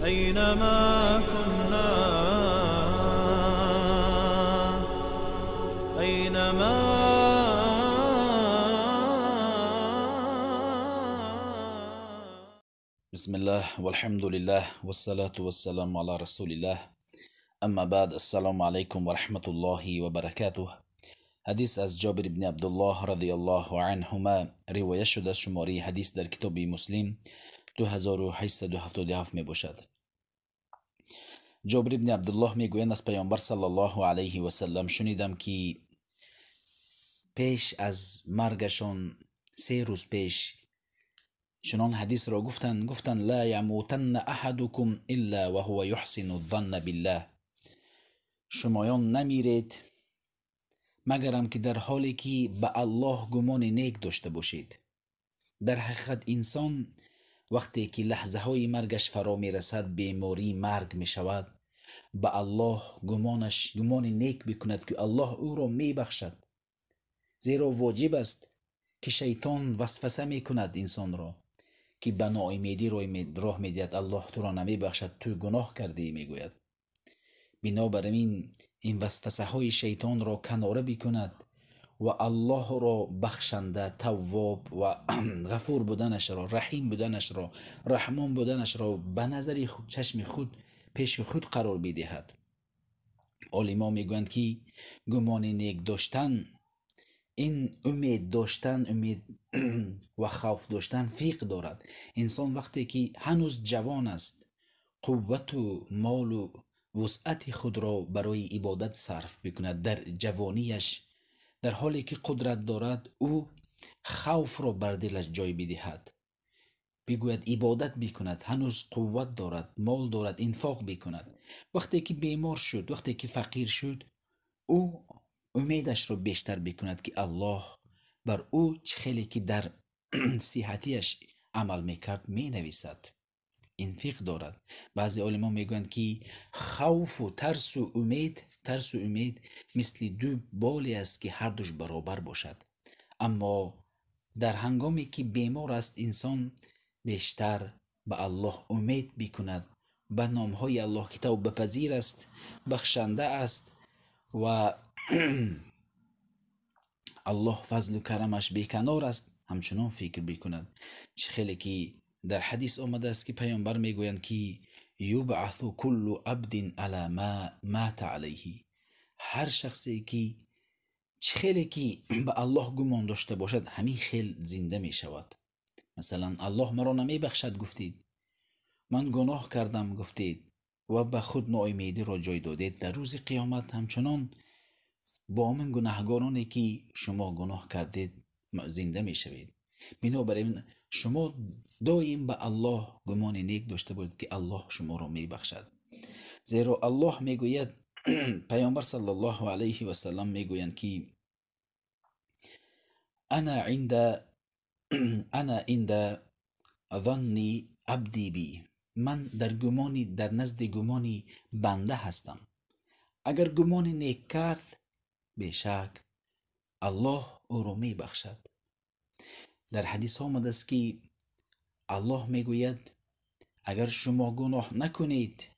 أينما كنا، أينما. بسم الله والحمد لله والصلاة والسلام على رسول الله. اما بعد، السلام علیکم و رحمت الله و برکاته. حدیث از جابر بن عبدالله رضی الله عنهما روایت شده. شماره حدیث در کتاب مسلم 2877 می باشد. جابر بن عبدالله می گویند از پیامبر صلی الله علیه و سلم شنیدم که پیش از مرگشان 3 روز پیش چنان حدیث را گفتند لا یموتن احدکم الا وهو یحسن الظن بالله. شمایان نمیرید مگرم که در حالی که به الله گمان نیک داشته باشید. در حقیقت انسان وقتی که لحظه های مرگش فرا میرسد، بیماری مرگ میشود، به الله گمان نیک بکند که الله او را میبخشد. زیرا واجب است که شیطان وسوسه میکند انسان را که به ناامیدی راه میدهد. الله تو را نمیبخشد، تو گناه کردی میگوید. بنابراین این وسوسه های شیطان را کناره بکند و الله را بخشنده، تواب و غفور بودنش را، رحیم بودنش را، رحمان بودنش را به نظر خود، چشم خود، پیش خود قرار بدهد. عالما میگویند که گمان نیک داشتن، این امید داشتن، امید و خوف داشتن فرق دارد. انسان وقتی که هنوز جوان است، قوت و مال و وسعت خود را برای عبادت صرف بکند. در جوانیش، در حالی که قدرت دارد، او خوف را بر دلش جای بدهد، بگوید عبادت بکند، هنوز قوت دارد، مال دارد، انفاق بکند. وقتی که بیمار شد، وقتی که فقیر شد، او امیدش را بیشتر بکند که الله بر او چه خیلی که در صحتیش عمل میکرد مینویسد. این فقه دارد. بعضی علما میگویند که خوف و ترس و امید، ترس و امید مثل دو بالی است که هر دوش برابر باشد. اما در هنگامی که بیمار است، انسان بیشتر به الله امید بکند، به نامهای الله که توبه پذیر است، بخشنده است و الله فضل و کرمش بیکنار است، همچنان فکر بکند. چه خیلی که در حدیث آمده است که پیامبر میگویند که یبعث کل عبد علی ما مات علیه. هر شخصی که چه خیلی که به الله گمان داشته باشد، همین خیل زنده می شود. مثلا الله مرا نمی بخشد گفتید، من گناه کردم گفتید و به خود ناامیدی را جای دادید، در روز قیامت همچنان با من گناهگارانی که شما گناه کردید زنده می شوید. بنابراین شما دایم به الله گمان نیک داشته باشید که الله شما را می بخشد. زیرا الله می گوید، پیامبر صلی الله علیه و سلم می گویند که انا عند ظن عبدی بی. من در نزد گمان بنده هستم. اگر گمان نیک کرد، بیشک الله او را می بخشد. در حدیث آمده است که الله میگوید اگر شما گناه نکنید،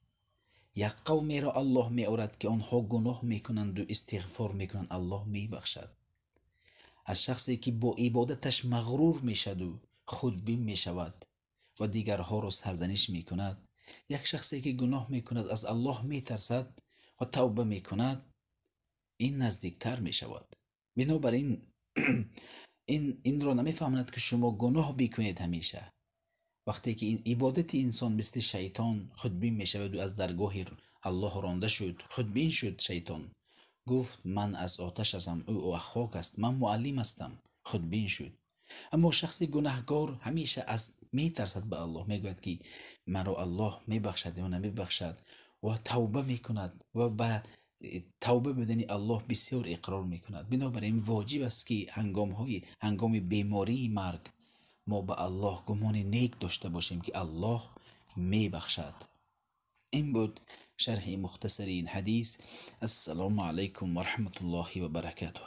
یک قومی را الله میآورد که آنها گناه میکنند و استغفار میکنند، الله میبخشد. از شخصی که با عبادتش مغرور میشد و خودبین میشود و دیگرها را سرزنش میکند، یک شخصی که گناه میکند، از الله میترسد و توبه میکند، این نزدیکتر میشود. بنابراین این را نمیفهمند که شما گناه بکنید همیشه. وقتی که این عبادت انسان مثل شیطان خودبین میشود و از درگاه الله رانده شد، خودبین شد، شیطان گفت من از آتش هستم، او خاک است، من معلم هستم، خودبین شد. اما شخص گناهگار همیشه از میترسد به الله، میگوید که مرا الله میبخشد یا نمیبخشد و توبه میکند و به توبه بدن الله بسیار اقرار میکند. بنابراین واجب است که هنگام بیماری مرگ ما به الله گمان نیک داشته باشیم که الله میبخشد. این بود شرح مختصر این حدیث. السلام علیکم و رحمت الله و برکاته.